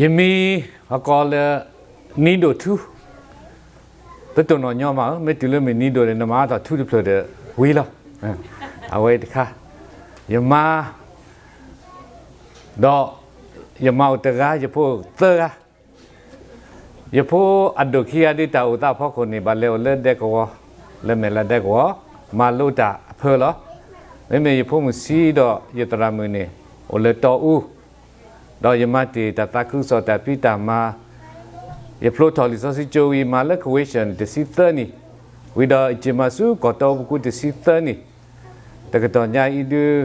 ယမံၤအကိးလၢ နံဒိၣ်ထူ, တတိၢ်နီၣ်ညီမးဧၢ, မ့ၢ်တုၤလၢမ့ၢ်နံဒိၣ်န့ၣ် နမၤအါထီၣ်ထူတဖျၢၣ်ဒီးဝံၤလီၤ. အဝဲတခါ, ယမါ, ဒီးယမါအိၣ်တဂၤ, ယဖိသၢဂၤ. ယဖိအဒိၣ်ခံဂၤဒုး တၢ်အိၣ်သးအဖီခိၣ်န့ၣ် ဘၣ်လဲၤအိၣ်လၢဒဲကဝီၤ, လၢမဲၢ်လးဒဲကဝီၤ, မၤလိတၢ်အဖၢလီၤ. မ့မ့ၢ်ယဖိမုၣ်ဆံဒီးယသရၣ်မုၣ်န့ၣ် အိၣ်လၢတီအူ, ဒီးယမၤတ့ၢ်တၢ်သးခုကစီၣ်တၢ်ဖံးတၢ်မၤ, ယဖျိထီၣ်လံာ်စီဆှံကၠိဝံၤ မၤလၢ Queensland တဆံသၢနံၣ်, ဝံၤဒီးယက့ၤမၤဆူကီၢ်တီအူပူၤတဆံသၢနံၣ်, တကတီၢ်ညါအံၤဒုး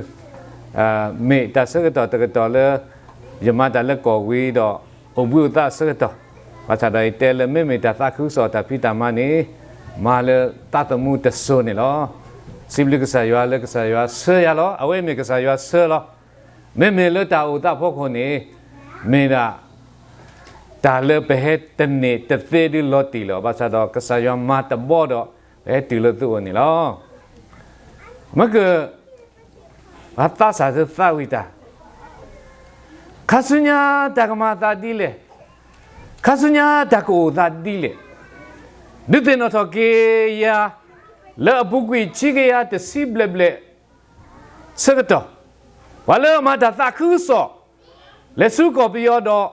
မ့ၢ်တၢ်ဆၢကတီၢ်တကတီၢ်လၢ ယမၤတၢ်လၢကီၢ်ဝံၤဒီး အိၣ်ဘှံးအိၣ်သါအဆၢကတီၢ်, ဘၣ်ဆၣ်ဒီးယတဲလၢ မ့မ့ၢ်တၢ်သးခုကစီၣ်တၢ်ဖံးတၢ်မၤန့ၣ် မၤလၢသးသမူတစိၤန့ၣ်လီၤ. စံးဘျုးကစၢ်ယွၤလၢကစၢ်ယွၤဆှၢယၤလီၤ. အဝဲမ့ၢ်ကစၢ်ယွၤဆှၢလီၤ. မ့မ့ၢ်လၢတၢ်အိၣ်သးအဖီခိၣ်န့ၣ် မ့ၢ်ဒၣ် တၢ်လၢပဟဲတန့ၢ်တသ့ဒုးလီၤတံၢ်လီၤ. ဘၣ်ဆၣ်ဒီးကစၢ်ယွၤမၤတဘီဒီး ပဟဲတုၤလၢသုအိၣ်န့ၣ်လီၤ. မ့ၢ်က ပှၤသးစၢ်သးဝံၣ်တၢ်, ခါဆူညါတၢ်ကမၤအသးဒ်လဲၣ်, ခါဆူညါတၢ်ကအိၣ်သးဒ်လဲၣ်, ဒုးသ့ၣ်နီၣ်ထီၣ်က့ၤယၤ လၢအပူၤကွံာ်ဆံကယၤတဆံဘျဲၣ်ဘျဲၣ်ဆၢကတီၢ်, ပှၤလၢအမၤတၢ်သးခုကစီၣ် လဲၤဆူကီၢ်ပယီၤဒီး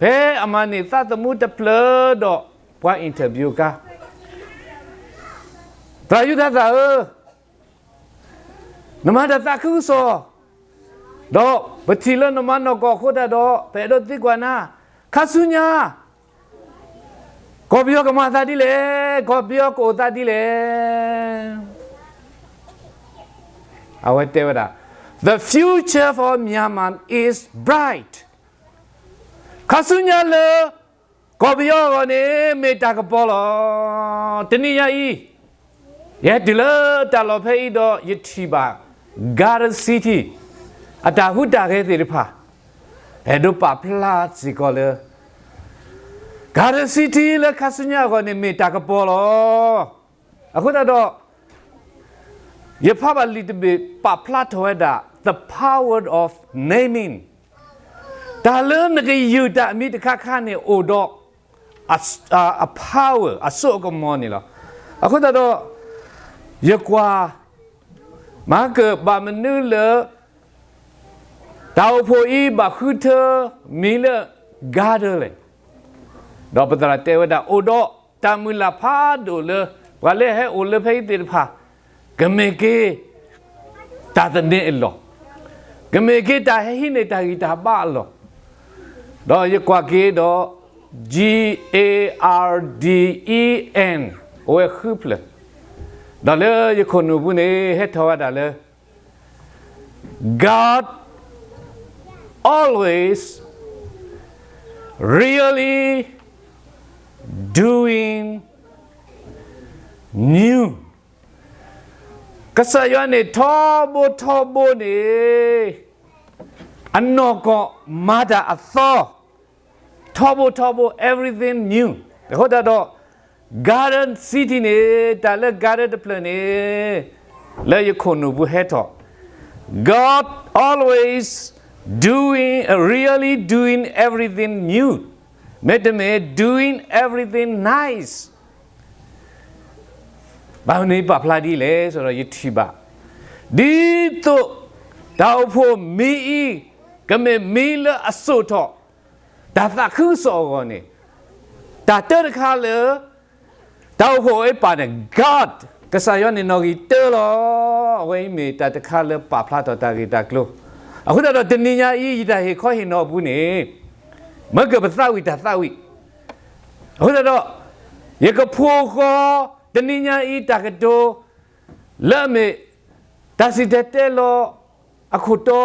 ဖဲအမၤန့ၢ်သးသမူတဖျၢၣ်ဒီး ပှၤ interview အခါ, သရၣ်ယူဒၤသၣ်ဧၢ, နမၤတၢ်သးခုကစီၣ်, ဒီးပထံၣ်လၢနမၤနီၢ်ကီၢ်အဃိသတးဒီး ပအဲၣ်ဒိးသံကွၢ်နၤ, ခါဆူညါ ကီၢ်ပယီၤကမၤအသးဒ်လဲၣ်, ကီၢ်ပယီၤကအိၣ်သးဒ်လဲၣ်. အဝဲတဲဝဲဒၣ်, The future for Myanmar is bright. ခါဆူညါလၢ ကီၢ်ပယီၤအဂီၢ်န့ၣ် မ့ၢ်တၢ်ကပီၤလီၤ. တနံၤညါအံၤ ယဟဲတုၤလၢတၢ်လီၢ်ဖဲအံၤဒီး ယထံၣ်ဘၣ် Garden City အတၢ်ဟူးတၢ်ဂဲၤသ့ၣ်တဖၣ်, အဲၣ်ဒိးပာ်ဖျါစ့ၢ်ကီးလၢ Garden City လၢခါဆူညါအဂီၢ်န့ၣ် မ့ၢ်တၢ်ကပီၤလီၤ. အဃိသတးဒီး ယဖးဘၣ်လံာ်တဘ့ၣ် ပာ်ဖျါထီၣ်ဝဲဒၣ် the power of naming, တၢ်လၢနကယုၢ်တၢ်အမံၤတခါခါန့ၣ် အိၣ်ဒီး အ power အစိအကမီၤန့ၣ်လီၤ. အဃိသတးဒီး ယကွၢ် မၤကဘၣ်မနုၤလၢ တၢ်အိၣ်ဖှိၣ်အံၤဘၣ်ဃုထၢမံၤလၢ garden လဲၣ်. ဒီးပသရၣ်တဲဝဲဒၣ် အိၣ်ဒီးတၢ်မုၢ်လၢ်ဖးဒိၣ်လၢ ပှၤလၢဟဲအိၣ်လၢဖဲအံၤသ့ၣ်တဖၣ် ကမ့ၢ်က့ၤ တၢ်သန့ၤအလီၢ်, ကမ့ၢ်က့ၤတၢ်ဟဲဟံးန့ၢ်တၢ်ဂံၢ်တၢ်ဘါအလီၢ်, ဒီးယကွၢ်က့ၤဒီး G A R D E N အိၣ်ဝဲဃုဖျၢၣ်, ဒီးလၢယခိၣ်နူာ်ပူၤန့ၣ် ဟဲထီၣ်ဝဲဒၣ်လၢ God always really doing new. ကစၢ်ယွၤန့ၣ် ထီဘိထီဘိန့ၣ် အနီၢ်ကီၢ်မၤတၢ်အသီ, ထီဘိထီဘိ everything new. အဃိသတးဒီး Garden City န့ၣ် တၢ်လၢ garden တဖျၢၣ်န့ၣ် လၢယခိၣ်နူာ်ပူၤဟဲထီၣ် God always doing, really doing everything new, မ့တမ့ၢ် doing everything nice. ဘၣ်မနုၤပာ်ဖျါဒ်လဲၣ်ဆိုတော့ ယထံၣ်ဘၣ် ဒ်သိးတၢ်အိၣ်ဖှိၣ်မံၤအံၤ ကမ့ၢ်မံၤလၢအစိာ်ထီၣ် တၢ်သးခုကစီၣ်အဂီၢ်န့ၣ် တၢ်တၢတခါလၢ တၢ်အိၣ်ဖှိၣ်အပၢ်န့ၣ် God ကစၢ်ယွၤန့ၣ်နီၣ်ဂံၢ်တၢလီၤ. အဝဲအံၤမ့ၢ်တၢ်တခါလၢပာ်ဖျါထီၣ်တၢ်ဂ့ၢ်တၢ်ကျိၤ. အဃိသတးဒီးတနံၤညါအံၤ ယတၢ်ဟ့ၣ်ခီဟ့ၣ်နီၤအပူၤန့ၣ် မ့ၢ်ကပသးဝံၣ်တၢ်သးဝံၣ်. အဃိသတးဒီး ယကဖှိၣ်ဃီ တနံၤညါအံၤတၢ်ကတိၤ လၢအမ့ၢ် တၢ်စံၣ်တဲၤတဲလီၤအခိၣ်တီ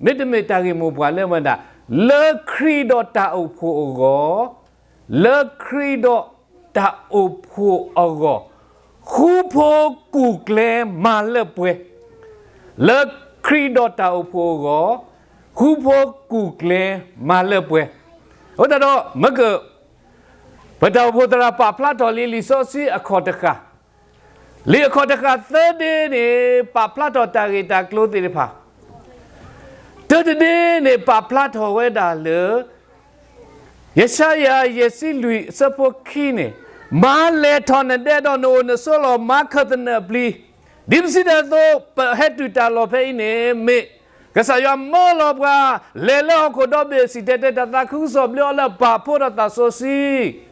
မ့တမ့ၢ်တၢ်ဂ့ၢ်မိၢ်ပှၢ်လၢအမ့ၢ်ဒၣ် လၢခရံာ်ဒီးတၢ်အိၣ်ဖှိၣ်အဂီၢ်, လၢခရံာ်ဒီးတၢ်အိၣ်ဖှိၣ်အဂီၢ်, ဃူဖိးကူၣ်ကျဲၤမၤလၢပှဲၤ, လၢခရံာ်ဒီးတၢ်အိၣ်ဖှိၣ်အဂီၢ်, ဃူဖိးကူၣ်ကျဲၤမၤလၢပှဲၤ. အဃိသတးဒီး မ့ၢ်က ပတၢ်အိၣ်ဖှိၣ်သရၣ်ပာ်ဖျါထီၣ်လံာ်လံာ်စီဆှံအခီၣ်တဃၣ်, လံာ်အခီၣ်တဃၣ်သၢဒ့န့ၣ် ပာ်ဖျါထီၣ်တၢ်ဂ့ၢ်တၢ်ကျိၤသ့ၣ်တဖၣ်, တၢတဒ့န့ၣ် ပာ်ဖျါထီၣ်ဝဲဒၣ်လၢ ယၡါယၤယဲၢ်ဆံလွံၢ်အဆၢဖိခံန့ၣ်, မၤလဲၤထီၣ်နဒဲဒီးနအိၣ်နဆိးလီၤ, မၤခၢၣ်သနၢၣ်အပျံၤ, ဒ်ပစံးတၢ်အသိး ပဟဲတုၤတၢ်လီၢ်ဖဲအံၤန့ၣ်မ့ၢ်, ကစၢ်ယွၤမၢလီၤပှၤ လဲၤလၢဟီၣ်ခိၣ်ဒီဘ့ၣ် စံၣ်တဲၤတဲတၢ်သးခုကစီၣ် ဘျၢအီၤလၢပၢ်ဖိဒီးသးစီဆှံ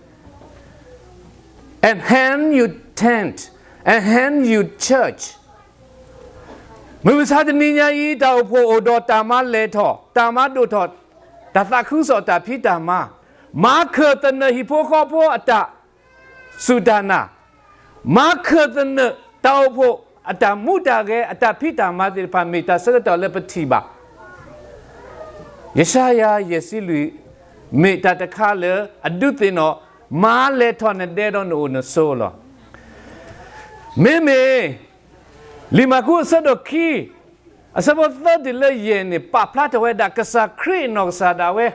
and hang your tent, and hang your church. မုၢ်မဆါတနံၤညါအံၤ တၢ်အိၣ်ဖှိၣ်အိၣ်ဒီးတၢ်မၤလဲၤထီၣ်, တၢ်မၤဒိၣ်ထီၣ်, တၢ်သးခုကစီၣ်တၢ်ဖံးတၢ်မၤ, မၤခၢၣ်သနၢၣ်ဟံၣ်ဖိဃီဖိအတၢ်စူၢ်တၢ်နာ်, မၤခၢၣ်သနၢၣ်တၢ်အိၣ်ဖှိၣ်အတၢ်မူတၢ်ဂဲၤ အတၢ်ဖံးတၢ်မၤသ့ၣ်တဖၣ် မ့ၢ်တၢ်ဆၢကတီၢ်လၢပထံၣ်ဘၣ် ယၡါယၤယဲၢ်ဆံလွံၢ် မ့ၢ်တၢ်တခါလၢအဒုးသ့ၣ်နီၣ်, မၤလဲၤထီၣ်နဒဲဒီးနအိၣ်နဆိးလီၤ. မ့မ့ၢ် လံာ်မၢ်ကူးအဆၢဒိၣ်ခံ အဆၢဖိသၢတုၤလၢယဲၢ်န့ၣ် ပာ်ဖျါထီၣ်ဝဲဒၣ် ကစၢ်ခရံာ်အနီၢ်ကစၢ်ဒၣ်ဝဲ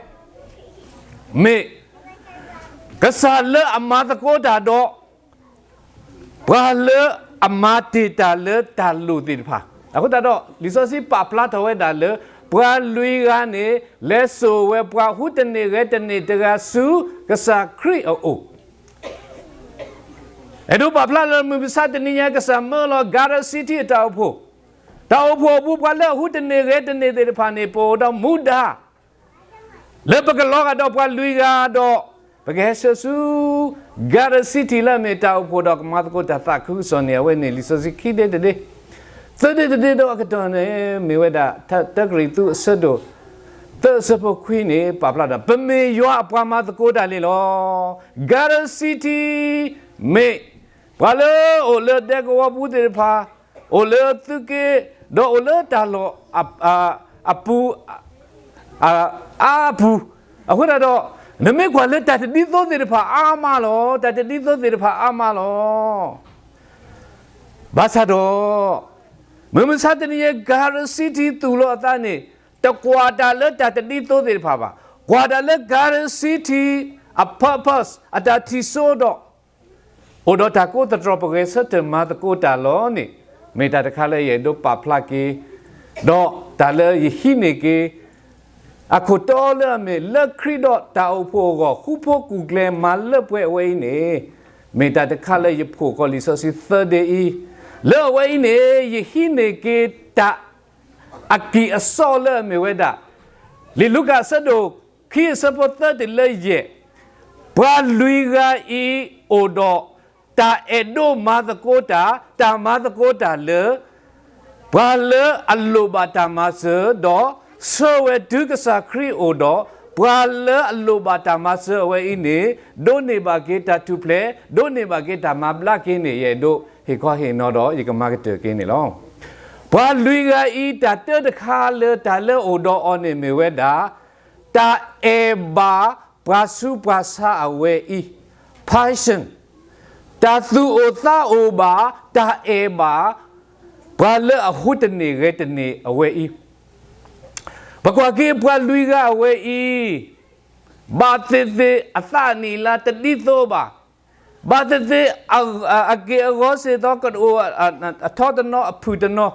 မ့ၢ် ကစၢ်လၢအမၤသကိးတၢ်ဒီး ပှၤလၢအမၤတ့ၢ်တၢ်လၢတၢ်လိၣ်သ့ၣ်တဖၣ်. အဃိသတးဒီး လံာ်စီဆှံပာ်ဖျါထီၣ်ဝဲဒၣ်လၢ ပှၤလွံၢ်ဂၤန့ၣ် လဲၤစိာ်ဝဲပှၤဟူးတန့ၢ်ဂဲၤတန့ၢ်တဂၤဆူ ကစၢ်ခရံာ်အအိၣ် အဲၣ်ဒိးပာ်ဖျါလၢမုၢ်မဆါတနံၤညါ ကစၢ်မၢလီၤ Garden City အတၢ်အိၣ်ဖှိၣ်, တၢ်အိၣ်ဖှိၣ်အပူၤ ပှၤလၢအဟူးတန့ၢ်ဂဲၤတန့ၢ်သ့ၣ်တဖၣ်န့ၣ် ပအိၣ်ဒီးမူဒါ လၢပကလီၤဂာ်ဒီးပှၤလွံၢ်ဂၤဒီး ပကဟဲဆှၢဆူ Garden City လၢအမ့ၢ်တၢ်အိၣ်ဖှိၣ်ဒီးကမၤသကိးတၢ်သးခုကစီၣ်န့ၣ် အဝဲန့ၣ် လံာ်စီဆှံခံဒ့တဒ့, သၢဒ့တဒ့ဒီးအကတီၢ်န့ၣ် မ့ၢ်ဝဲဒၣ် တၢကရံၣ်သူးအဆၢဒိၣ် သၢအဆၢဖိခွံန့ၣ် ပာ်ဖျါဒီး ပမ့ၢ်ယွၤအပှၤမၤသကိးတၢ်လံလီၤ. Garden City မ့ၢ် ပှၤလၢအိၣ်လၢဒဲကဝီၤပူၤသ့ၣ်တဖၣ်, အိၣ်လၢသုးက့, ဒီးအိၣ်လၢတၢ်လီၢ်အပူၤ အါပူၤ, အဃိသတးဒီး နမ့ၢ်ကွၢ်လၢတၢ်တဒ်သိးသ့ၣ်တဖၣ်အါမးလီၤ. တၢ်တဒ်သိးသ့ၣ်တဖၣ်အါမးလီၤ. ဘၣ်ဆၣ်ဒီး မုၢ်မဆါတနံၤအံၤ Garden City သူၣ်လီၤအသးန့ၣ် တကွၢ်တၢ်လၢတၢ်တဒ်သိးသ့ၣ်တဖၣ်ဘၣ်. ကွၢ်တၢ်လၢ Garden City အ purpose အတၢ်ထံၣ်စိဒီး အိၣ်ဒီးတၢ်ကိးသတြီၤပဂဲၤဆၢထၢၣ်မၤသကိးတၢ်လီၤန့ၣ် မ့ၢ်တၢ်တခါလၢယအဲၣ်ဒိးပာ်ဖျါက့ၤ, ဒီးတၢ်လၢယဟံးန့ၢ်က့ၤ အခိၣ်တီလၢအမ့ၢ် လၢခရံာ်ဒီးတၢ်အိၣ်ဖှိၣ်အဂီၢ် ဃူဖိးကူၣ်ကျဲၤမၤလၢပှဲၤအဝဲအံၤန့ၣ်, မ့ၢ်တၢ်တခါလၢယဖှိၣ်ဃီၤလံာ်စီဆှံသၢဒ့အံၤ, လၢအဝဲအံၤန့ၣ် ယဟံးန့ၢ်က့ၤတၢ် အကံၢ်အစီလၢအမ့ၢ်ဝဲဒၣ် လံာ်လူၤကၣ်အဆၢဒိၣ်ခံအဆၢဖိသၢတုၤလၢယဲၢ်, ပှၤလွံၢ်ဂၤအံၤအိၣ်ဒီး တၢ်အဲၣ်ဒိးမၤသကိးတၢ်, တၢ်မၤသကိးတၢ်လၢ ပှၤလၢအလိၣ်ဘၣ်တၢ်မၤစၢၤ, ဒီးဆှၢဝဲတုၤကစၢ်ခရံာ်အအိၣ်ဒီး ပှၤလၢအလိၣ်ဘၣ်တၢ်မၤစၢၤအဝဲအံၤန့ၣ် ဒိးန့ၢ်ဘၣ်က့ၤတၢ်ထူၣ်ဖျဲး, ဒိးန့ၢ်ဘၣ်က့ၤတၢ်မၤဘျါက့ၤန့ၣ် ယအဲၣ်ဒိးဟ့ၣ်ခီဟ့ၣ်နီၤဒီး ယကမၤကတၢၢ်က့ၤန့ၣ်လီၤ. ပှၤလွံၢ်ဂၤအံၤ တၢ်တၢတခါလၢတၢ်လၢအိၣ်ဒီးအီၤန့ၣ်မ့ၢ်ဝဲဒၣ် တၢ်အဲၣ်ဘၣ်ပှၤဆူးပှၤဆါအဝဲအံၤ, passion, တၢ်သူၣ်အိၣ်သးအိၣ်ဘၣ်, တၢ်အဲၣ်ဘၣ် ပှၤလၢအဟူးတန့ၢ်ဂဲၤတန့ၢ်အဝဲအံၤ, ပကွၢ်က့ၤပှၤလွံၢ်ဂၤအဝဲအံၤ, ဘၣ်သ့ၣ်သ့ၣ်အသးနံၣ်လါတဒ်သိးဘၣ်, ဘၣ်သ့ၣ်သ့ၣ် အက့ၢ်အဂီၤစ့ၢ်ကီး ကအိၣ်အထီတနီၤအဖုၣ်တနီၤ,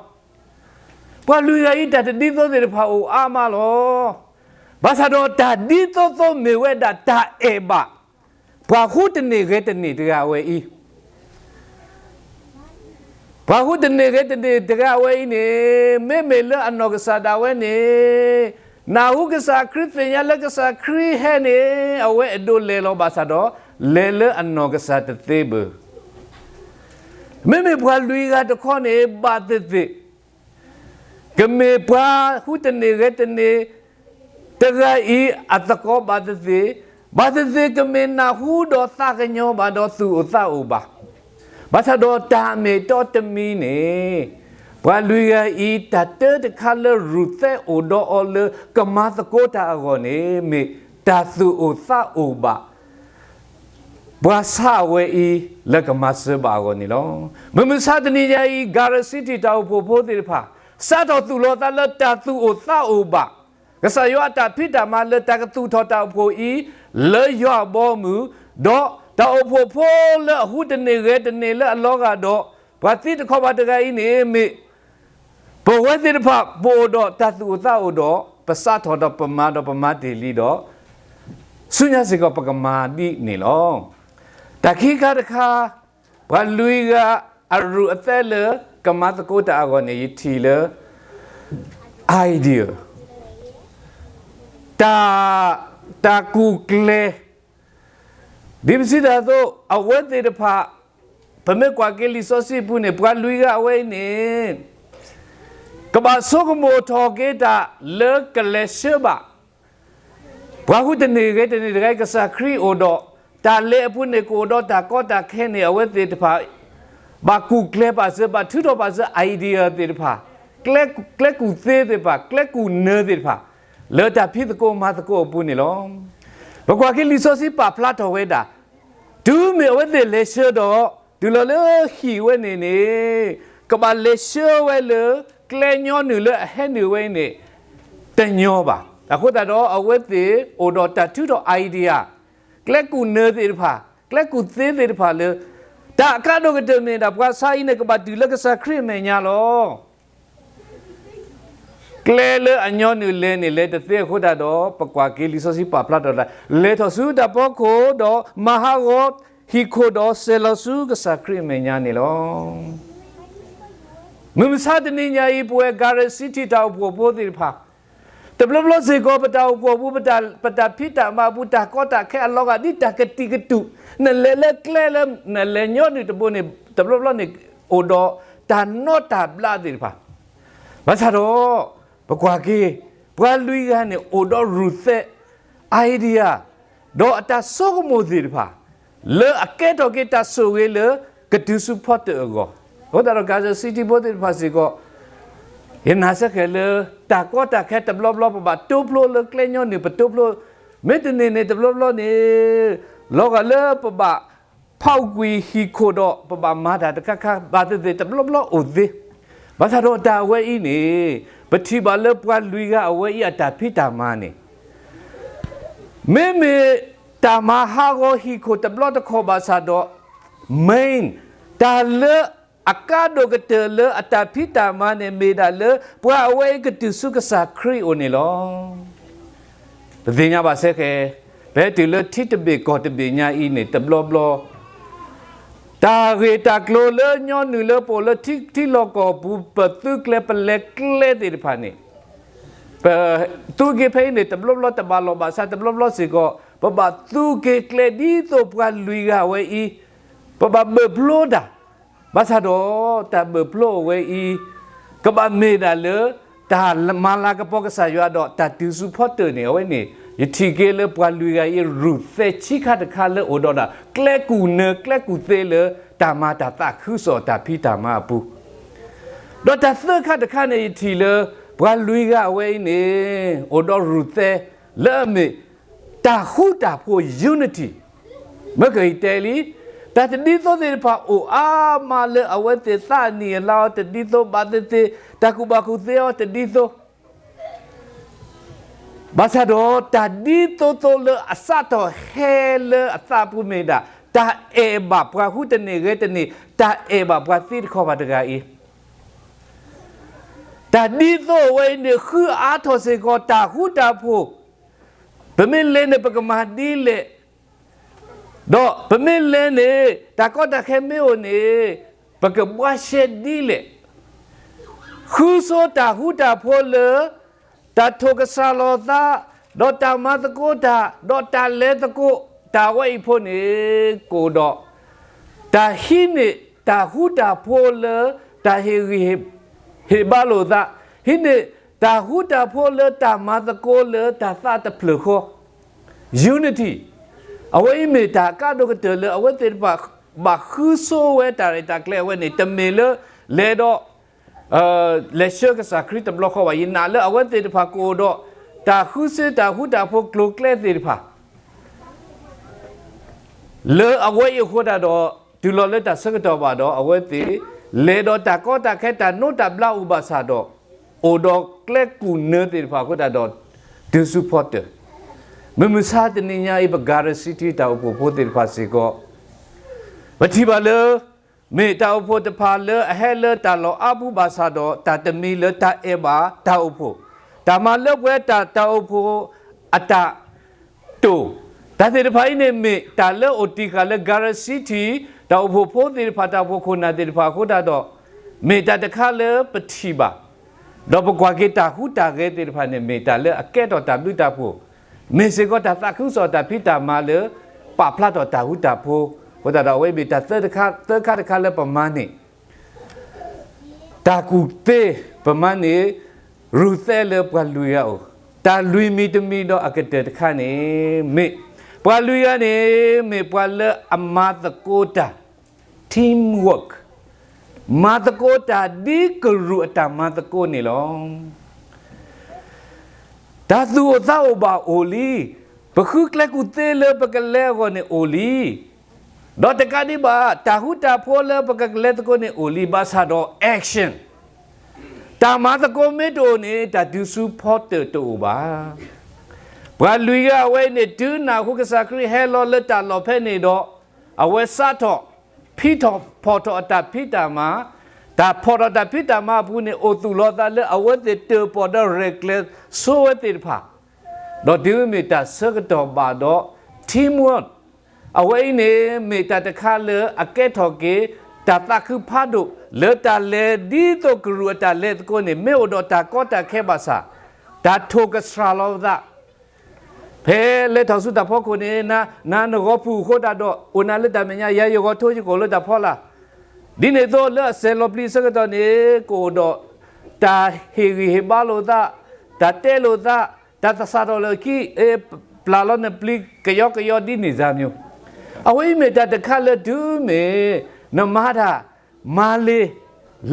ပှၤလွံၢ်ဂၤအံၤ တၢ်တဒ်သိးသ့ၣ်တဖၣ်အိၣ်အါမးလီၤ. ဘၣ်ဆၣ်ဒီးတၢ်ဒ်သိးသိးမ့ၢ်ဝဲဒၣ်တၢ်အဲၣ်ဘၣ် ပှၤဟူးတန့ၢ်ဂဲၤတန့ၢ်တဂၤအဝဲအံၤ ပှၤဟူးတန့ၢ်ဂဲၤတန့ၢ်တဂၤအဝဲအံၤန့ၣ် မ့မ့ၢ်လၢအနီၢ်ကစၢ်ဒၣ်ဝဲန့ၣ် နၢ်ဟူကစၢ်ခရံာ် သ့ၣ်ညါလၢကစၢ်ခရံာ်ဟဲန့ၣ် အဝဲအဲၣ်ဒိးလဲၤလီၤဘၣ်ဆၣ်ဒီး လဲၤလၢအနီၢ်ကစၢ်တသ့ဘၣ်. မ့မ့ၢ်ပှၤလွံၢ်ဂၤတခီန့ၣ် ဘၣ်သ့ၣ်သ့ၣ် ကမ့ၢ်ပှၤဟူးတန့ၢ်ဂဲၤတန့ၢ်တဂၤအံၤအသကိးဘၣ်သ့ၣ်သ့ၣ်, ဘၣ်သ့ၣ်သ့ၣ်ကမ့ၢ်နၢ်ဟူဒီးသးကညီၤဘၣ်ဒီးသူၣ်အိၣ်သးအိၣ်ဘၣ်, ဘၣ်ဆၣ်ဒီးတၢ်မ့ၢ်တီတမံၤန့ၣ် ပှၤလွံၢ်ဂၤအံၤ တၢ်တၢတခါလၢရူၢ်သဲအိၣ်ဒီးအီၤလၢကမၤသကိးတၢ်အဂီၢ်န့ၣ် မ့ၢ်တၢ်သူၣ်အိၣ်သးအိၣ်ဘၣ် ပှၤဆါအဝဲအံၤ လၢကမၤစၢၤဘၣ်အဂီၢ်န့ၣ်လီၤ. မုၢ်မဆါတနံၤညါအံၤ Garden City တၢ်အိၣ်ဖှိၣ်ဖိသ့ၣ်တဖၣ် စးထီၣ်သူၣ်လီၤသးလၢတၢ်သူၣ်အိၣ်သးအိၣ်ဘၣ် ကစၢ်ယွၤအတၢ်ဖံးတၢ်မၤလၢတၢ်ကသူၣ်ထီၣ်တၢ်အိၣ်ဖှိၣ်အံၤ လၢယွၤအဘီအမုၢ်, ဒီးတၢ်အိၣ်ဖှိၣ်ဖိလၢအဟူးတန့ၢ်ဂဲၤတန့ၢ်လၢအလီၤဂာ်ဒီး ပှၤသံတခီဘၣ်တဂၤအံၤန့ၣ်မ့ၢ် ပဝဲသ့ၣ်တဖၣ် ပအိၣ်ဒီးတၢ်သူၣ်အိၣ်သးအိၣ်ဒီး ပစးထီၣ်ဒီးပမၤဒီးပမၤတ့ၢ်လံဒီး ဆူညါစ့ၢ်ကီးပကမၤဒ်န့ၣ်လီၤ. တၢ်ခံခါတခါ, ပှၤလွံၢ်ဂၤအရူၢ်အသဲလၢကမၤသကိးတၢ်အဂီၢ်န့ၣ် ယထံၣ်လၢ idea, တၢ်, တၢ်ကူၣ်ကျဲၤ, ဒ်ပစံးတၢ်အသိး အဝဲသ့ၣ်တဖၣ် ပမ့ၢ်ကွၢ်က့ၤလံာ်စီဆှံအပူၤန့ၣ် ပှၤလွံၢ်ဂၤအဝဲအံၤန့ၣ် ကဘၣ်ဆိကမိၣ်ထီၣ်က့ၤတၢ်လၢကလဲၤဆှၢဘၣ် ပှၤဟူးတန့ၢ်ဂဲၤတန့ၢ်တဂၤအံၤ ကစၢ်ခရံာ်အိၣ်ဒီး တၢ်လဲၤအပူၤန့ၣ် ကအိၣ်ဒီးတၢ်ကီတၢ်ခဲန့ၣ် အဝဲသ့ၣ်တဖၣ် ဘၣ်ကူၣ်ကျဲၤပာ်စၢၤ ဘၣ်ထုးထီၣ်ပာ်စၢၤ idea သ့ၣ်တဖၣ်, ကျဲကူၣ်သ့သ့ၣ်တဖၣ်, ကျဲကူၣ်နၢသ့ၣ်တဖၣ် လၢတၢ်ဖံးသကိးမၤသကိးအပူၤန့ၣ်လီၤ. ပကွၢ်က့ၤလံာ်စီဆှံပာ်ဖျါထီၣ်ဝဲဒၣ် တုၤမ့ၢ်အဝဲသ့ၣ်လဲၤဆှၢဒီး တုၤလီၤလၢဟံၣ်ဝဲန့ၣ်န့ၣ် ကဘၣ်လဲၤဆှၢဝဲလၢ ကျဲညီနုၢ်လၢအဟဲနုာ်ဝဲအံၤန့ၣ် တညီဘၣ်. အဃိသတးဒီး အဝဲသ့ၣ်အိၣ်ဒီးတၢ်ထုးထီၣ် idea, ကျဲကူၣ်နၢသ့ၣ်တဖၣ်, ကျဲကူၣ်သ့သ့ၣ်တဖၣ်လၢ တၢ်အကါဒိၣ်ကတၢၢ်မ့ၢ်ဒၣ် ပှၤဆါအံၤန့ၣ် ကဘၣ်တုၤလၢကစၢ်ခရံာ်အမဲာ်ညါလီၤ. ကျဲလၢအညီနုၢ်လဲၤန့ၣ် လဲၤတသ့အဃိသတးဒီး ပကွၢ်က့ၤလံာ်စီဆှံပာ်ဖျါထီၣ်ဒၣ် လဲၤထီၣ်ဆူတၢ်ဖီခိၣ်ဒီး မၤဟးဂီၤဟံၣ်ခိၣ်ဒီးဆဲးလီၤဆူကစၢ်ခရံာ်အမဲာ်ညါန့ၣ်လီၤ. မုၢ်မဆါတနံၤညါအံၤ ပဝဲ Garden City တၢ်အိၣ်ဖှိၣ်ဖိသ့ၣ်တဖၣ် တဘျီဘျီစ့ၢ်ကီး ပတၢ်အိၣ်ဖှိၣ်အပူၤ ပတၢ်, ပတၢ်ဖံးတၢ်မၤအပူၤ တၢ်ကီတၢ်ခဲအလီၤဂာ် ဒ်တၢ်ကတံာ်ကတူာ် နလဲၤလၢကျဲလၢ နလဲၤညီနုၢ်တဘိန့ၣ် တဘျီဘျီန့ၣ် အိၣ်ဒီးတၢ်နီတၢ်ဘျးသ့ၣ်တဖၣ် ဘၣ်ဆၣ်ဒီး ပကွၢ်က့ၤ ပှၤလွံၢ်ဂၤန့ၣ် အိၣ်ဒီးရူၢ်သဲ idea ဒီးအတၢ်ဆိကမိၣ်သ့ၣ်တဖၣ် လၢအကဲထီၣ်က့ၤတၢ်ဆိၣ်ဂ့ၤလၢ ကတုၤဆူဖီတၢၣ်အဂီၢ်, အဃိသတးဒီး Garden City ဖိသ့ၣ်တဖၣ်စ့ၢ်ကီး ယနာ်စ့ၢ်ကီးလၢ တၢ်ကီတၢ်ခဲတဘျီဘျီ ပဘၣ်တိဖျိလၢကျဲညီနုၢ် ပတိဖျိ, မ့ၢ်တန့ၢ်န့ၣ် တဘျီဘျီန့ၣ် လီၤဂာ်လၢပဘၣ် ဖီၣ်ကွံာ်ဟံၣ်ခိၣ်ဒီး ပဘၣ်မၤတၢ်တခါခါ ဘၣ်သ့ၣ်သ့ၣ် တဘျီဘျီအိၣ်သ့. ဘၣ်ဆၣ်ဒီးတၢ်အဝဲအံၤန့ၣ် ပထံၣ်ဘၣ်လၢပှၤလွံၢ်ဂၤအဝဲအံၤအတၢ်ဖံးတၢ်မၤန့ၣ် မ့မ့ၢ်တၢ်မၤဟးဂီၤဟံၣ်ခိၣ်တဘျီတခီၣ်ဘၣ်ဆၣ်ဒီး main တၢ်လၢအကါဒိၣ်ကတၢၢ်လၢအတၢ်ဖံးတၢ်မၤန့ၣ် မ့ၢ်ဒၣ်လၢပှၤအဝဲအံၤကတုၤဆူကစၢ်ခရံာ်အအိၣ်န့ၣ်လီၤ. ပသ့ၣ်ညါဘၣ်စ့ၢ်ကီး ဖဲတုၤလၢထံတဘ့ၣ်ကီၢ်တဘ့ၣ်ညါအံၤန့ၣ် တဘျီဘျီ တၢ်ဂ့ၢ်တၢ်ကျိၤလၢညီနုၢ်လၢပအိၣ်လၢထံထံလီၢ်ကီၢ်ပူၤ ပသူကျဲ ပလဲၤကျဲသ့ၣ်တဖၣ်န့ၣ် ပသူက့ၤဖဲအံၤန့ၣ် တဘျီဘျီတဘၣ်လီၢ်ဘၣ်စး တဘျီဘျီစ့ၢ်ကီး ပဘၣ်သူက့ၤကျဲဒ်သိးပှၤလွံၢ်ဂၤဝဲအံၤ ပဘၣ်ဘၢၣ်ဖျိတၢ် ဘၣ်ဆၣ်ဒီးတၢ်ဘၢၣ်ဖျိအဝဲအံၤ ကဘၣ်မ့ၢ်ဒၣ်လၢ တၢ်မၤလၤကပီၤကစၢ်ယွၤဒီးတၢ်တုၤဆူဖီတၢၣ်န့ၣ် အဝဲန့ၣ် ယထံၣ်က့ၤလၢပှၤလွံၢ်ဂၤအံၤ ရူၢ်သဲဆံးခါတခါလၢအိၣ်ဒီးဒၣ် ကျဲကူၣ်နၢကျဲကူၣ်သ့လၢ တၢ်မၤတၢ်သးခုကစီၣ်တၢ်ဖံးတၢ်မၤအပူၤ ဒီးတၢ်သၢခါတခါန့ၣ် ယထံၣ်လၢ ပှၤလွံၢ်ဂၤအဝဲအံၤန့ၣ် အိၣ်ဒီးရူၢ်သဲ လၢအမ့ၢ် တၢ်ဃူတၢ်ဖိး unity မ့ၢ်ကယတဲလံ တၢ်တဒ်သိးသ့ၣ်တဖၣ်အိၣ်အါမးလၢအဝဲသ့ၣ်သးအနံၣ်အလါအီၤတဒ်သိး ဘၣ်သ့ၣ်သ့ၣ် တၢ်ကူၣ်ဘၣ်ကူၣ်သ့အီၤတဒ်သိး ဘၣ်ဆၣ်ဒီးတၢ်ဒ်သိးသိးလၢအစးထီၣ်ဟဲလၢအသးပူၤမ့ၢ်ဒၣ် တၢ်အဲၣ်ဘၣ်ပှၤဟူးတန့ၢ်ဂဲၤတန့ၢ် တၢ်အဲၣ်ဘၣ်ပှၤသံတခီဘၣ်တဂၤအံၤ တၢ်ဒ်သိးအဝဲအံၤန့ၣ် ဃုအါထီၣ်စ့ၢ်ကီးတၢ်ဃူတၢ်ဖိး, ပမ့ၢ်လဲၤန့ၣ် ပကမၤဒ်လဲၣ်, ဒီးပမ့ၢ်လဲၤန့ၣ် တၢ်ကီတၢ်ခဲမ့ၢ်အိၣ်န့ၣ် ပကဘှါရှဲဒ်လဲၣ် ဃုဆိတၢ်ဃူတၢ်ဖိးလၢ တၢ်ထိၣ်ကစၢ်လီၤသး, ဒီးတၢ်မၤသကိးတၢ်, ဒီးတၢ်လဲၤသကိးတၢ်ဝဲအံၤဖိန့ၣ် ကအိၣ်ဒီး တၢ်ဟံးန့ၢ်တၢ်ဃူတၢ်ဖိးလၢ တၢ်ဟ့ၣ်ဂံၢ်ဟ့ၣ်ဘါလိာ်သး, ဟံးန့ၢ်တၢ်ဃူတၢ်ဖိးလၢတၢ်မၤသကိးလၢတၢ်သးတဖျၢၣ်ဃီ unity အဝဲအံၤမ့ၢ်တၢ်ကါဒိၣ်ကတၢၢ်လၢအဝဲသ့ၣ်တဖၣ် ဘၣ်ဃုဆိဝဲတၢ်ရဲၣ်တၢ်ကျဲၤအဝဲန့ၣ် တမ့ၢ်လၢလဲၤဒီး လဲၤဆှၢကစၢ်ခရံာ်တဘျီဃီဘၣ်. ယနာ်လၢအဝဲသ့ၣ်တဖၣ်ကအိၣ်ဒီး တၢ်ဃုစ့တၢ်ဃူတၢ်ဖိးကျိၤကျဲသ့ၣ်တဖၣ် လၢအဝဲအံၤအဃိသတးဒီး တုၤလီၤလၢတၢ်ဆၢကတီၢ်ဘၣ်ဒီး အဝဲသ့ၣ်လဲၤဒီးတၢ်ကီတၢ်ခဲတၢ်နိးတၢ်ဘျးအိၣ်ဘၣ်ဆၣ်ဒီး အိၣ်ဒီးကျဲကူၣ်နၢသ့ၣ်တဖၣ်အဃိသတးဒီး တုၤဆူဖီတၢၣ် မုၢ်မဆါတနံၤညါအံၤ ပ Garden City တၢ်အိၣ်ဖှိၣ်ဖိသ့ၣ်တဖၣ်စ့ၢ်ကီး ပထံၣ်ဘၣ်လၢ မ့ၢ်တၢ်အိၣ်ဖှိၣ်တဖၣ်လၢအဟဲလၢတၢ်လီၢ်အါပူၤဘၣ်ဆၣ်ဒီး တၢ်တမံၤလၢတၢ်အဲၣ်ဘၣ်တၢ်အိၣ်ဖှိၣ်, တၢ်မၤလၢပှဲၤတၢ် တၢ်အိၣ်ဖှိၣ်အတၢ်တိာ် တၢ်သ့ၣ်တဖၣ်အံၤန့ၣ်မ့ၢ်တၢ်လၢအိၣ်တံၢ်ဃာ်လၢ Garden City တၢ်အိၣ်ဖှိၣ်ဖိသ့ၣ်တဖၣ် တၢ်အိၣ်ဖှိၣ်ခိၣ်နၢ်သ့ၣ်တဖၣ်အဃိသတးဒီး မ့ၢ်တၢ်တခါလၢပထံၣ်ဘၣ် ဒီးပကွၢ်က့ၤတၢ်ဟူးတၢ်ဂဲၤသ့ၣ်တဖၣ်န့ၣ် မ့ၢ်တၢ်လၢအကဲထီၣ်တၢ်ဘျုးတၢ်ဖှိၣ်, မ့ၢ်စ့ၢ်ကီးတၢ်သးခုကစီၣ်တၢ်ဖံးတၢ်မၤလၢ ပာ်ဖျါထီၣ်တၢ်ဃူတၢ်ဖိး, အဃိသတးဒီးအဝဲအံၤမ့ၢ်တၢ်သၢတခါ သၢခါတခါလၢပမၤန့ၢ် တၢ်ကူၣ်သ့ ပမၤန့ၢ် ရူၤသဲလၢပှၤလွံၢ်ဂၤအအိၣ်, တၢ်လွံၢ်မံၤတမံၤဒီးအကတၢၢ်တခါန့ၣ် မ့ၢ် ပှၤလွံၢ်ဂၤန့ၣ် မ့ၢ်ပှၤလၢအမၤသကိးတၢ် teamwork, မၤသကိးတၢ်ဒ်ကရူၢ်အတၢ်မၤသကိးန့ၣ်လီၤ. တၢ်သူၣ်အိၣ်သးအိၣ်ဘၣ်အိၣ်လံ, ပဃုကျဲကူၣ်သ့လၢပကလဲၤအဂီၢ်န့ၣ်အိၣ်လံ, ဒီးတကးဒံးဘၣ် တၢ်ဃူတၢ်ဖိးလၢပကကလဲၤသကိးန့ၣ်အိၣ်လံ, ဘၣ်ဆၣ်ဒီး action, တၢ်မၤသကိးမ့ၢ်တအိၣ်န့ၣ် တၢ်ဒုးဆူဖီတၢၣ်တအိၣ်ဘၣ်. ပှၤလွံၢ်ဂၤအဝဲအံၤန့ၣ် တုၤနၢ်ဟူကစၢ်ခရံာ်ဟဲလီၤလၢတၢ်လီၢ်ဖဲန့ၣ်ဒီး အဝဲစးထီၣ် ဖံးထီၣ်ဖီၣ်ထီၣ်အတၢ်ဖံးတၢ်မၤ, တၢ်ဖီၣ်ထီၣ်တၢ်ဖံးတၢ်မၤအပူၤန့ၣ် အိၣ်သူၣ်လီၤသးလၢအဝဲသ့ၣ်တၢၣ်ပီၣ်ဒီးရဲၣ်ကျဲၤဆိဝဲသ့ၣ်တဖၣ်, ဒီးတုၤမ့ၢ်တၢ်ဆၢကတီၢ်ဘၣ်ဒီး teamwork, အဝဲအံၤန့ၣ် မ့ၢ်တၢ်တခါလၢအကဲထီၣ်က့ၤ တၢ်သးခုဖးဒိၣ် လၢတၢ်လဲၤဒ်သိးကရူၢ်အတၢ်လဲၤသကိးန့ၣ် မ့ၢ်အိၣ်ဒီးတၢ်ကီတၢ်ခဲဘၣ်ဆၣ် တၢ်ထိၣ်ကဆှၣ်လီၤပသး ဖဲလဲၤထီၣ်ဆူတၢ်ဖီခိၣ်န့ၣ် နၤနဂီၤပူၤအဃိသတးဒီး အိၣ်နၤလၢတၢ်မဲာ်ညါ ယၤယဂီၤထိယကအိၣ်လၢတၢ်ဖီလာ်, ဒ်န့ၣ်အသိးလၢအစဲးလီၤပျံၤအဆၢကတီၢ်န့ၣ် ကအိၣ်ဒီး တၢ်ဟ့ၣ်ဂံၢ်ဟ့ၣ်ဘါလိာ်သး, တၢ်တဲလိာ်သး, တၢ်သဆၣ်ထီၣ်လၢခံ, ပျၢ်လီၤနပျံၤကယီကယီဒ်န့ၣ်စၢ်မၠိ, အဝဲအံၤမ့ၢ်တၢ်တခါလၢတုၤမ့ၢ် နမၤတၢ် မၤလ့ၤ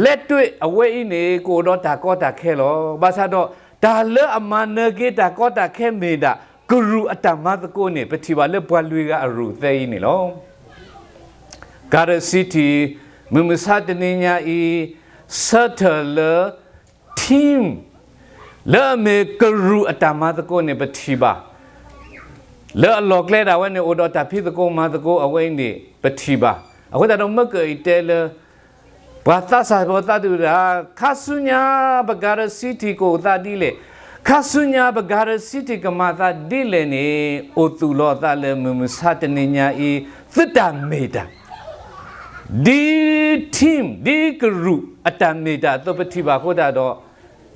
လဲၤတွဲးအဝဲအံၤန့ၣ် ကအိၣ်ဒီးတၢ်ကီတၢ်ခဲလီၤ. ဘၣ်ဆၣ်ဒီး တၢ်လၢအမၤနၢၤက့ၤတၢ်ကီတၢ်ခဲမ့ၢ်ဒၣ် ကရူၢ်အတၢ်မၤသကိးန့ၣ် ပထံၣ်ဘၣ်လၢပှၤလွံၢ်ဂၤအရူၢ်သဲအံၤန့ၣ်လီၤ. Garden City မုၢ်မဆါတနံၤညါအံၤ ဆၢထၢၣ်လၢ team လၢအမ့ၢ်ကရူၢ်အတၢ်မၤသကိးန့ၣ် ပထံၣ်ဘၣ် လၢအလီၢ်ကျဲဒၣ်ဝဲန့ၣ် အိၣ်ဒီးတၢ်ဖံးသကိးမၤသကိးအဝဲအံၤန့ၣ် ပထံၣ်ဘၣ်. အဃိသတးဒီးမ့ၢ်ကအံၤတဲလၢ ပှၤသးစၢ်ဖိသးဒုၣ်တၢ် ခါဆူညါပ Garden City ကအိၣ်သးဒ်လဲၣ်, ခါဆူညါပ Garden City ကမၤသးဒ်လဲၣ်န့ၣ် အိၣ်သူၣ်လီၤအသးလၢမုၢ်မဆါတနံၤညါအံၤ သုတၢ်မ့ၢ်တၢ် ဒ် team ဒ်ကရူၢ်အတၢ်မ့ၢ်တၢ်အသိးပထံၣ်ဘၣ်အဃိသတး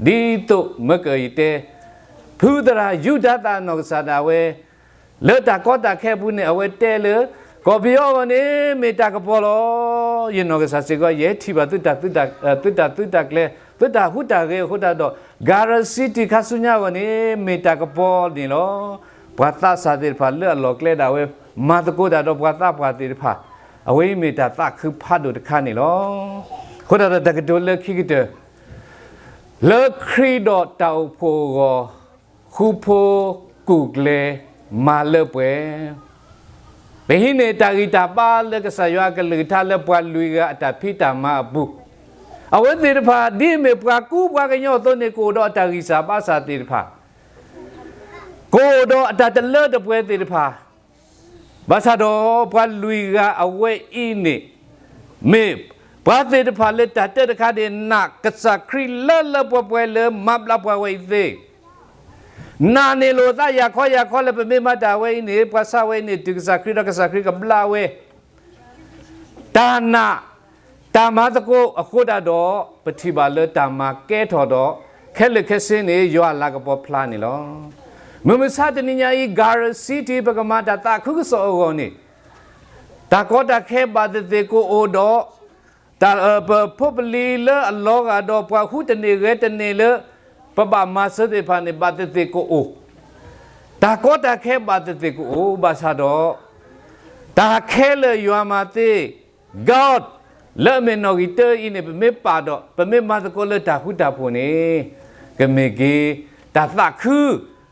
ဒီး ဒ်သိးမ့ၢ်ကအံၤတဲ ဖုသရၣ်ယူဒၤသၣ်အနီၢ်ကစၢ်ဒၣ်ဝဲ လၢတၢ်ကီတၢ်ခဲအပူၤန့ၣ် အဝဲတဲလၢ ကီၢ်ပယီၤအဂီၢ်န့ၣ် မ့ၢ်တၢ်ကပီၤလီၤ. ယနီၢ်ကစၢ်စ့ၢ်ကီး ယဟဲထံၣ်ဘၣ်သုတၢ် သုတၢ် သုတၢ်သုတၢ်ကျဲၤ သုတၢ်ဟူးတၢ်ဂဲၤအဃိသတးဒီး Garden City ခါဆူညါအဂီၢ်န့ၣ် မ့ၢ်တၢ်ကပီၤန့ၣ်လီၤ. ပှၤသးစၢ်သ့ၣ်တဖၣ်လၢအလီၢ်ကျဲဒၣ်ဝဲ မၤသကိးတၢ်ဒီးပှၤသးပှၢ်သ့ၣ်တဖၣ် အဝဲအံၤမ့ၢ်တၢ်သးခုဖးဒိၣ်တခါန့ၣ်လီၤ. အဃိသတးဒီးတၢ်ကတိၤလၢခံကတၢၢ် လၢခရံာ်ဒီးတၢ်အိၣ်ဖှိၣ်အဂီၢ် ဃူဖိးကူၣ်ကျဲၤမၤလၢပှဲၤ ပဟံးန့ၢ်တၢ်ဂံၢ်တၢ်ဘါလၢကစၢ်ယွၤအကလုၢ်ကထါလၢပှၤလွံၢ်ဂၤအတၢ်ဖံးတၢ်မၤအပူၤ, အဝဲသ့ၣ်တဖၣ် ဒ်အမ့ၢ်ပှၤကူပှၤကညီအသိးန့ၣ် ကအိၣ်ဒီးအတၢ်ဂံၢ်စၢ်ဘါစၢ်သ့ၣ်တဖၣ်, ကအိၣ်ဒီးအတၢ်တလၢတပှဲၤသ့ၣ်တဖၣ်, ဘၣ်ဆၣ်ဒီးပှၤလွံၢ်ဂၤအဝဲအံၤန့ၣ် မ့ၢ်ပှၤသ့ၣ်တဖၣ်လၢတၢ်တၢတခါန့ၣ် နာ်ကစၢ်ခရံာ်လၢလၢပှဲၤပှဲၤလၢမၤဘျါပှၤဝဲအံၤသ့, နာ်န့ၢ်လိာ်သးယၤခီယၤခီလၢပမ့ၢ်မၤတၢ်ဝဲအံၤန့ၣ် ပှၤဆါဝဲအံၤန့ၣ် တုၤကစၢ်ခရံာ်ဒီးကစၢ်ခရံာ်ကဘျါဝဲ တၢ်နာ် တၢ်မၤသကိးအဃိသတးဒီး ပထံၣ်ဘၣ်လၢတၢ်မၤကဲထီၣ်ဒီး ခဲလၢာ်ခဲဆ့န့ၣ် ယွၤအလၤကပီၤဖျါန့ၣ်လီၤ. မုၢ်မဆါတနံၤညါအံၤ Garden City ပကမၤတၢ်သးခုကစီၣ်အဂီၢ်န့ၣ် တၢ်ကီတၢ်ခဲဘၣ်သ့ၣ်သ့ၣ်ကအိၣ်ဒီး တၢ် ပဖိပလံၤလၢအလီၤဂာ်ဒီးပှၤဟူးတန့ၢ်ဂဲၤတန့ၢ်လၢ ပဘၣ်မၤစၢၤသ့ၣ်တဖၣ်န့ၣ် ဘၣ်သ့ၣ်သ့ၣ်ကအိၣ်, တၢ်ကီတၢ်ခဲဘၣ်သ့ၣ်သ့ၣ်ကအိၣ် ဘၣ်ဆၣ်ဒီး တၢ်ခဲလၢာ်ယွၤမၤသ့, God လၢအမ့ၢ်နီၣ်ဂံၢ်တၢအံၤန့ၣ် ပမ့ၢ်ပာ်ဒီး ပမ့ၢ်မၤသကိးလၢတၢ်ဃူတၢ်ဖိးန့ၣ် ကမ့ၢ်က့ၤ တၢ်သးခု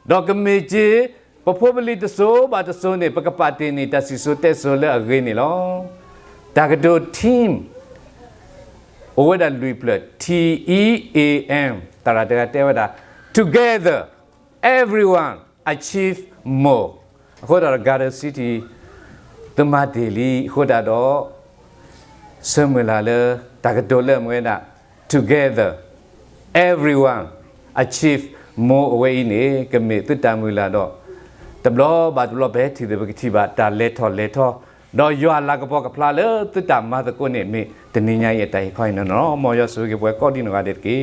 ဒီးကမ့ၢ်က့ၤ ပဖိပလံၤတစိၤဘၣ်တစိၤန့ၣ် ပကပာ်တ့ၢ်န့ၢ်တၢ်စံၣ်စိၤတဲစိၤလၢအဂ့ၤန့ၣ်လီၤ. တၢ်ကတိၤ team အိၣ်ဝဲဒၣ်လွံၢ်ဖျၢၣ် T E A M သရၣ်တဂၤတဲဝဲဒၣ် together everyone achieve more အဃိသတးဒီး Garden City သုမၤတ့ၢ်လံအဃိသတးဒီး ဆၢမုၢ်လၢ်လၢ တၢ်ကတိၤလၢအမ့ၢ်ဝဲဒၣ် together everyone achieve more အဝဲအံၤန့ၣ် ကမ့ၢ်သုတၢ်မုၢ်လၢ်ဒီး တဘျီဘၣ်တဘျီ ပဟဲထံၣ်သ့ၣ် ပကထံၣ်ဘၣ်တၢ်လဲၤထီၣ်လဲၤထီ, ဒီးယွၤအလၤကပီၤကဖျါလၢသုတၢ်မၤသကိးန့ၣ် မ့ၢ်တနံၤညါအံၤအတၢ်ဟ့ၣ်ခီအံၤန့ၣ်လီၤ. မ်ယွၤဆိၣ်ဂ့ၤက့ၤပှၤကိးဒံနီၢ်ဂၤဒဲးတက့ၢ်.